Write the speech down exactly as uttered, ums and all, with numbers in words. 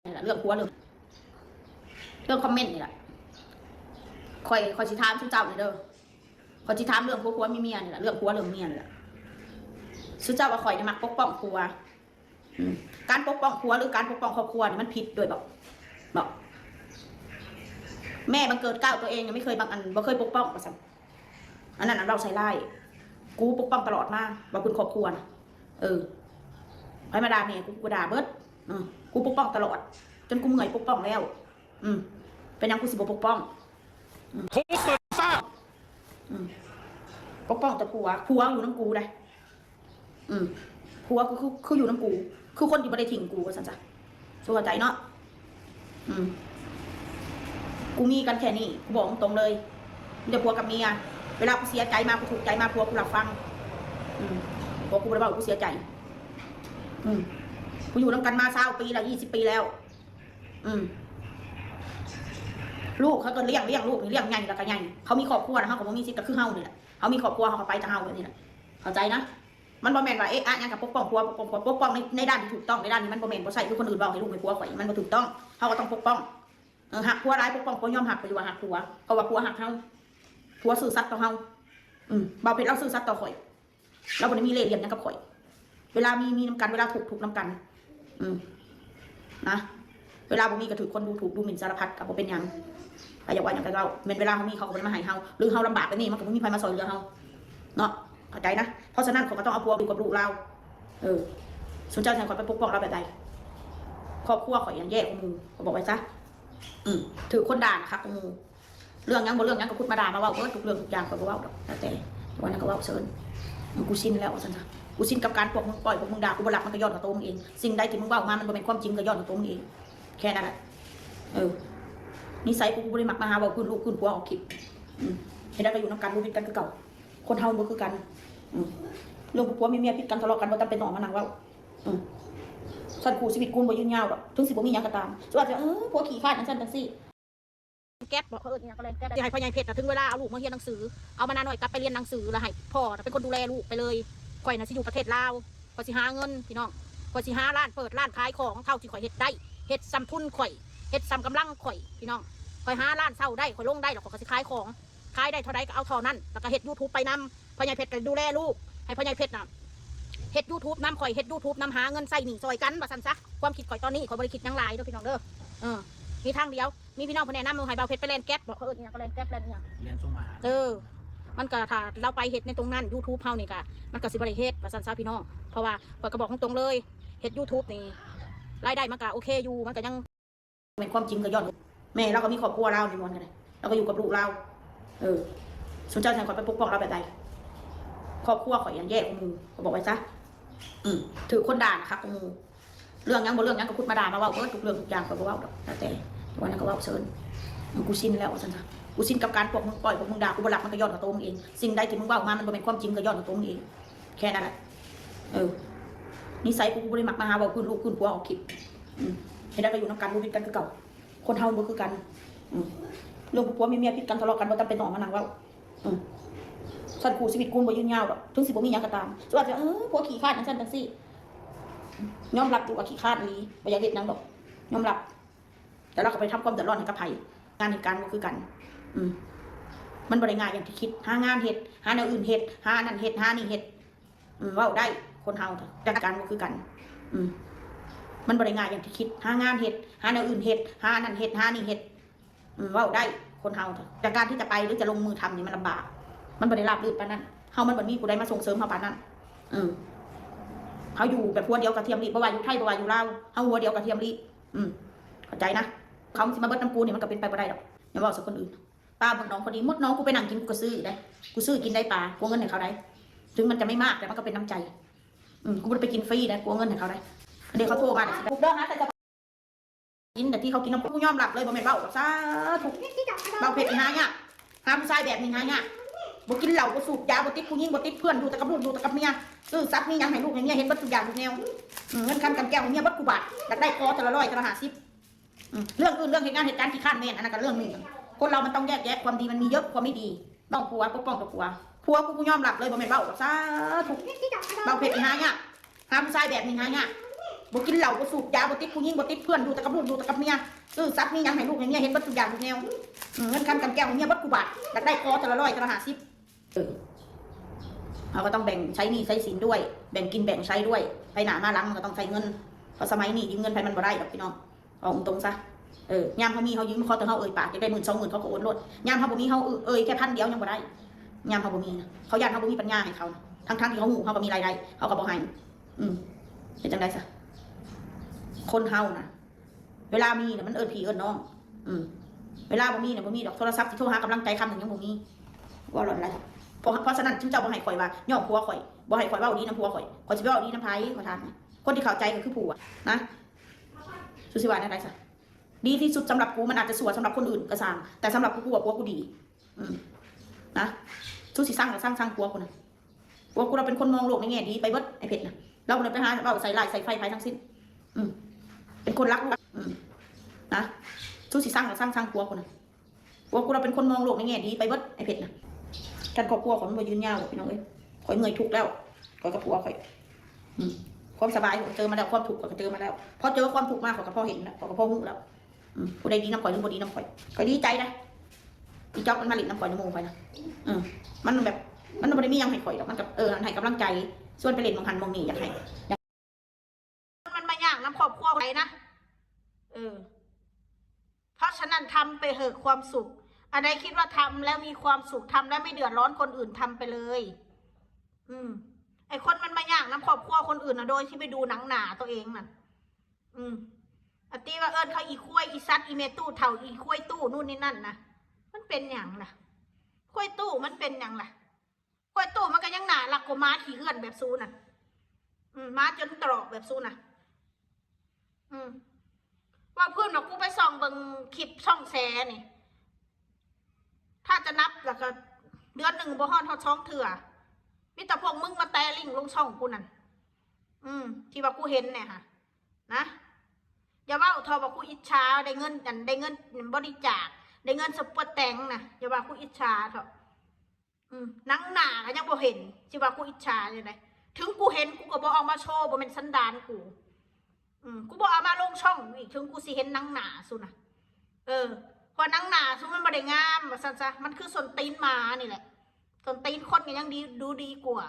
นี่ล่ะ เรื่องผัวเรื่อง เรื่องคอมเมนต์นี่ล่ะ ข่อย ข่อยสิถามซุเจ้านี่เด้อ ข่อยสิถามเรื่องผัวผัวเมียเมียนี่ล่ะ เรื่องผัวเรื่องเมียนี่ล่ะ ซุเจ้าว่าข่อยนี่มักปกป้องผัว อืม การปกป้องผัวหรือการปกป้องครอบครัวนี่มันผิดด้วยบ่ บ่ แม่บังเกิดเกล้าตัวเองยังไม่เคยบังอัน บ่เคยปกป้องว่าซั่น อันนั้นอันเว้าใส่ร้าย กูปกป้องตลอดมา ว่าเพิ่นครอบครัวน่ะ เออ ไผมาด่าแม่กู กูก็ด่าเบิด อืม กูปกป้องตลอด จนกูเมื่อยปกป้องแล้ว อืม เป็นหยังกูสิบ่ปกป้อง อืม ทุกข์สุดซาก อืม ปกป้องแต่ผัว ผัวอยู่นำกูได้ อืม ผัวกูคือ คืออยู่นำกู คือคนที่บ่ได้ทิ้งกูว่าซั่นซะ สู้เข้าใจเนาะ อืม กูมีกันแค่นี้ กูบอกตรงๆเลย มีแต่ผัวกับเมีย เวลากูเสียใจมา กูทุกข์ใจมา ผัวกูรับฟัง อืม ผัวกูบ่ได้เว้า กูเสียใจ อืม กูอยู่นำกันมาซาวปีแล้ว ยี่สิบปีแล้ว อืม ลูกเขาก็เลี้ยง เลี้ยงลูกนี่ เลี้ยงใหญ่แล้วก็ใหญ่ เขามีครอบครัวแล้ว เขาก็บ่มีสิทธิ์ ก็คือเฮานี่แหละ เขามีครอบครัว เขาก็ไปแต่เฮาแบบนี้แหละ เข้าใจนะ มันบ่แม่นว่า เอ๊ะอะหยังก็ปกป้องผัว ปกป้องผัว ปกป้องใน ในด้านที่ถูกต้อง ในด้านที่มันบ่แม่น บ่ใช่คือคนอื่นเว้าให้ลูกให้ผัวข่อย มันบ่ถูกต้อง เฮาก็ต้องปกป้อง เออ ฮักผัวหลาย ปกป้องผัวยอมฮัก ไปอยู่ว่าฮักผัว เพราะว่าผัวฮักเฮา ผัวซื่อสัตย์ต่อเฮา อืม บ่าวเพชรลาวซื่อสัตย์ต่อข่อย ลาวบ่ได้มีเล่ห์เหลี่ยมหยังกับข่อย เวลามี มีนำกัน เวลาทุกข์ ทุกข์นำกัน อืม นะ เวลาบ่มีก็ถืกคนดูถูกดูหมิ่นสารพัด ก็บ่เป็นหยัง ใครอยากว่าหยังก็เว้า แม่นเวลาเฮามีเขาก็บ่ได้มาให้เฮา หรือเฮาลำบากแบบนี้มันก็บ่มีใครมาซ่อยเหลือเฮา เนาะ เข้าใจนะ เพราะฉะนั้นข้อยก็ต้องเอาผัวอยู่กับลูกลาว เออ ซุเจ้าสิให้ข่อยไปปกป้องลาวแบบใด ครอบครัวข่อยยังแย่กว่าหมู่ ข้อยบอกไว้ซะ อืม ถืกคนด่านะคักกว่าหมู่ เรื่องหยังบ่เรื่องหยังก็ขุดมาด่ามาเว้าเบิด ทุกเรื่องทุกอย่างข้อยบ่เว้าดอก แล้วแต่ วันนั้นก็เว้าเซิน กูชินแล้วว่าซั่นซะ กูชินกับการพวกมึงปล่อยพวกมึงด่า กูบ่รับมันก็ย้อนเข้าตัวมึงเอง สิ่งใดที่มึงเว้ามามันบ่แม่นความจริงก็ย้อนเข้าตัวมึงเอง แค่นั้นแหละ เออ นิสัยกู กูบ่ได้มักมาหาเว้าพื้นลูกพื้นผัวออกคลิป อืม เฮ็ดใดก็อยู่นำกัน บ่ผิดกันคือเก่า คนเฮาบ่คือกัน อืม เรื่องผัวเมียผิดกันทะเลาะกันบ่จำเป็นต้องเอามานั่งเว้า อืม ซั่นคู่ชีวิตกูบ่ยืนยาวดอก ถึงสิบ่มีหยังก็ตาม สิว่าแต่ เออ ผัวขี้คร้านจั่งซั่นจั่งซี้ แก๊ปบ่ เขาเอิ้นอิหยังก็แล่นแก๊ป สิให้พ่อใหญ่เพชรน่ะ ถึงเวลาเอาลูกมาเรียนหนังสือ เอามานาน้อยกลับไปเรียนหนังสือ แล้วให้พ่อน่ะเป็นคนดูแลลูกไปเลย ข่อยน่ะสิอยู่ประเทศลาว ข่อยสิหาเงินพี่น้อง ข่อยสิหาร้าน เปิดร้านขายของเท่าที่ข่อยเฮ็ดได้ เฮ็ดส่ำทุนข่อย เฮ็ดส่ำกำลังข่อยพี่น้อง ข่อยหาร้านเช่าได้ ข่อยลงได้ แล้วข่อยก็สิขายของ ขายได้เท่าใดก็เอาเท่านั้น แล้วก็เฮ็ดยูทูบไปนำ พ่อใหญ่เพชรก็ดูแลลูก ให้พ่อใหญ่เพชรน่ะ เฮ็ดยูทูบนำ ข่อยเฮ็ดยูทูบนำ หาเงินใช้หนี้ซ่อยกัน ว่าซั่นซะ ความคิดข่อยตอนนี้ ข่อยบ่ได้คิดหยังหลายเด้อพี่น้องเด้อ เออ มีทางเดียว มีพี่น้องเพิ่นแนะนำให้บ่าวเพชรไปแล่นแก๊ปบ่ เขาเอิ้นอิหยังก็แล่นแก๊ปแล่นอิหยัง เรียนส่งอาหาร เออ มันก็ถ้าลาวไปเฮ็ดในตรงนั้น ยูทูบเฮานี่ก็ มันก็สิบ่ได้เฮ็ด ว่าซั่นซะพี่น้อง เพราะว่าข่อยก็บอกตรงๆเลย เฮ็ดยูทูบนี่ รายได้มันก็โอเคอยู่ มันก็ยัง เป็นความจริงก็ย้อน แม่ลาวก็มีครอบครัวลาวนี่ม่วนกันเลย ลาวก็อยู่กับลูกลาว เออ ซุเจ้าสิให้ข่อยไปปกป้องลาวแบบใด ครอบครัวข่อยยังแย่กว่าหมู่ ข้อยบอกไว้ซะ อืม ถืกคนด่านะคักกว่าหมู่ เรื่องหยังบ่เรื่องหยังก็ขุดมาด่ามาเว้าเบิด ทุกเรื่องทุกอย่างข้อยบ่เว้าดอก แล้วแต่ วันนั้นก็เว้าเซิน กูชินแล้วว่าซั่นซะ กูชินกับการพวกมึงปล่อยพวกมึงด่า กูบ่รับมันก็ย้อนเข้าตัวมึงเอง สิ่งใดที่มึงเว้ามามันบ่แม่นความจริงก็ย้อนเข้าตัวมึงเอง แค่นั้นแหละ เออ นิสัยกู กูบ่ได้มักมาหาเว้าพื้นลูกพื้นผัวออกคลิป อืม เฮ็ดใดก็อยู่นำกัน บ่ผิดกันคือเก่า คนเฮาบ่คือกัน อืม เรื่องผัวเมียผิดกันทะเลาะกันบ่จำเป็นต้องเอามานั่งเว้า อืม ซั่นคู่ชีวิตกูบ่ยืนยาวดอก ถึงสิบ่มีหยังก็ตาม สิว่าแต่ เออ ผัวขี้คร้านจั่งซั่นจั่งซี้ ยอมรับอยู่ว่าขี้คร้านอีหลี บ่อยากเฮ็ดหยังดอก ยอมรับ แต่ลาวก็ไปทำความเดือดร้อนให้กับไผ งานเฮ็ดการบ่คือกัน อืม มันบ่ได้ง่ายอย่างที่คิด หางานเฮ็ด หาแนวอื่นเฮ็ด หาอันนั้นเฮ็ด หานี่เฮ็ด อืม เว้าได้ คนเฮาจัดการบ่คือกัน อืม มันบ่ได้ง่ายอย่างที่คิด หางานเฮ็ด หาแนวอื่นเฮ็ด หาอันนั้นเฮ็ด หานี่เฮ็ด อืม เว้าได้ คนเฮา แต่การที่จะไปหรือจะลงมือทำนี่มันลำบาก มันบ่ได้ราบรื่นปานนั้น เฮามันบ่มีผู้ใดมาส่งเสริมเฮาปานนั้น อืม เฮาอยู่แบบหัวเดียวกระเทียมลี บ่ว่าอยู่ไทย บ่ว่าอยู่ลาว เฮาหัวเดียวกระเทียมลี อืม เข้าใจนะ เขาสิมาเบิดนำกูนี่มันก็เป็นไปบ่ได้ดอก อย่าเว้าใส่คนอื่น ป้าเบิ่งน้องคนนี้ มดน้องกูไปนั่งกิน กูก็ซื้อได้ กูซื้อกินได้ปลา กูเอาเงินให้เขาได้ ถึงมันจะไม่มาก แต่มันก็เป็นน้ำใจ อืม กูบ่ได้ไปกินฟรีได้ กูเอาเงินให้เขาได้ เดี๋ยวเขาโทรมา เดี๋ยวสิไป กูเดินหาแต่ กินแต่ที่เขากินน้ำ กูยอมรับเลย บ่แม่นเว้าดอก สาธุ บ่าวเพชรนี่หายาก หาผู้ชายแบบนี้หายาก บ่กินเหล้า บ่สูบยา บ่ติดผู้หญิง บ่ติดเพื่อน อยู่แต่กับลูก อยู่แต่กับเมีย ซื่อสัตย์ มีหยังให้ลูกให้เมีย เฮ็ดเบิดทุกอย่างทุกแนว อืม เงินคำกำแก้วให้เมียเบิดกูบาท อยากได้ขอเทื่อละร้อย เทื่อละห้าสิบ อืม เรื่องอื่น เรื่องเหตุงานเหตุการณ์ขี้คร้านแม่น อันนั้นก็เรื่องหนึ่ง คนเรามันต้องแยกแยะ ความดีมันมีเยอะ ความไม่ดี ต้องผัว ปกป้องตัวผัว ผัวกู กูยอมรับเลย บ่แม่นเว้าดอก สาธุ บ่าวเพชรนี่หายาก หาผู้ชายแบบนี้หายาก บ่กินเหล้า บ่สูบยา บ่ติดผู้หญิง บ่ติดเพื่อน อยู่แต่กับลูก อยู่แต่กับเมีย ซื่อสัตย์ มีหยังให้ลูกให้เมีย เฮ็ดเบิดทุกอย่างทุกแนว อืม เงินคำกำแก้วให้เมียเบิด กูบาท อยากได้คอเทื่อละร้อย เทื่อละห้าสิบ เออ เฮาก็ต้องแบ่งใช้หนี้ใช้สินด้วย แบ่งกินแบ่งใช้ด้วย ไปหน้ามาหลังมันก็ต้องใช้เงิน เพราะสมัยนี้ยืมเงินไผมันบ่ได้ดอกพี่น้อง เอาตรงๆซะ เออ ยามเฮามีเฮายืม ขอแต่เฮาเอ่ยปาก อยากได้หมื่นสองหมื่น เขาก็โอนโลด ยามเฮาบ่มี เฮาเอ่ยแค่พันเดียวยังบ่ได้ ยามเฮาบ่มีนะ เขาย้านเฮาบ่มีปัญญาให้เขานะ ทั้งๆที่เขาฮู้เฮาก็มีรายได้ เขาก็บ่ให้ อืม เฮ็ดจั่งใดซะ คนเฮานะ เวลามีน่ะมันเอิ้นพี่เอิ้นน้อง อืม เวลาบ่มีน่ะบ่มีดอก โทรศัพท์สิโทรหากำลังใจคำหนึ่งยังบ่มี เว้าหล่อนหลาย เพราะ เพราะฉะนั้น เจ้าบ่ให้ข่อยว่า ย่อผัวข่อย บ่ให้ข่อยเว้าดีนำผัวข่อย ข่อยสิไปเว้าดีนำไผ ขอถามหน่อย คนที่เข้าใจก็คือผัวนะ สุสิว่าแนวใดซะ ดีที่สุดสำหรับกู มันอาจจะซั่วสำหรับคนอื่นก็ซ่าง แต่สำหรับกู กูว่าผัวกูดี อืม นะ สุสิซังก็ซัง ซังผัวกูนะ ผัวกูเราเป็นคนมองโลกในแง่ดีไปเบิด ไอ้เพชรนะ เราบ่ได้ไปหาเว้าใส่ร้ายใส่ไฟไผทั้งสิ้น อืม เป็นคนรักลูก อืม นะ สุสิซังก็ซัง ซังผัวกูนะ ผัวกูเราเป็นคนมองโลกในแง่ดีไปเบิด ไอ้เพชรนะ กันครอบครัวของมันบ่ยืนยาวหรอกพี่น้องเอ้ย ข่อยเมื่อยทุกข์แล้ว ข่อยกับผัวข่อย อืม ความสบายข่อยก็เจอมาแล้ว ความทุกข์ข่อยก็เจอมาแล้ว พอเจอความทุกข์มาข่อยก็พอเห็นแล้ว ข่อยก็พอฮู้แล้ว อืม ผู้ใดดีนำข่อยหรือบ่ดีนำข่อย ข่อยดีใจนะ อีจ๊อกมันมาเล่นนำข่อยนำหมู่ข่อยนะ อืม มันแบบ มันบ่ได้มีหยังให้ข่อยดอก มันก็ เออ ให้กำลังใจ ชวนไปเล่นหม่องหั้นหม่องนี่ อยากให้ มันมาย่างนำครอบครัวข่อยนะ เออ เพราะฉะนั้นทำไปเหอะ ความสุข อันใดคิดว่าทำแล้วมีความสุข ทำแล้วไม่เดือดร้อนคนอื่น ทำไปเลย อืม ไอ้คนมันมาย่างนำครอบครัวคนอื่นนะ โดยที่ไปดูหนังหน้าตัวเองนั่น อืม อันตี้ว่าเอิ้นเขาอีควาย อีสัตว์ อีแม่ตู้เฒ่า อีควายตู้ นู่นนี่นั่นนะ มันเป็นหยังล่ะ ควายตู้มันเป็นหยังล่ะ ควายตู้มันก็ยังน่ารักกว่าหมาขี้เฮือนแบบซูน่ะ อืม หมาจนตรอกแบบซูน่ะ อืม ว่าพื้นว่ากูไปส่องเบิ่งคลิปช่องแชร์นี่ ถ้าจะนับแล้วก็เดือนหนึ่งบ่ฮอด ฮอดสองเทื่อ มีแต่พวกมึงมาแตะลิงก์ลงช่องกูนั่น อืม ที่ว่ากูเห็นเนี่ยค่ะ นะ อย่าเว้าเถาะว่ากูอิจฉา ได้เงิน อัน ได้เงินบริจาค ได้เงินซุปเปอร์แตงนะ อย่าว่ากูอิจฉาเถาะ อืม หนังหน้าก็ยังบ่เห็น สิว่ากูอิจฉาจั่งใด ถึงกูเห็นกูก็บ่เอามาโชว์ บ่แม่นสันดานกู อืม กูบ่เอามาลงช่องอีก ถึงกูสิเห็นหนังหน้าซูน่ะ เออ เพราะหนังหน้าซูมันบ่ได้งาม ว่าซั่นซะ มันคือส้นตีนหมานี่แหละ ส้นตีนคนก็ยังดี ดูดีกว่า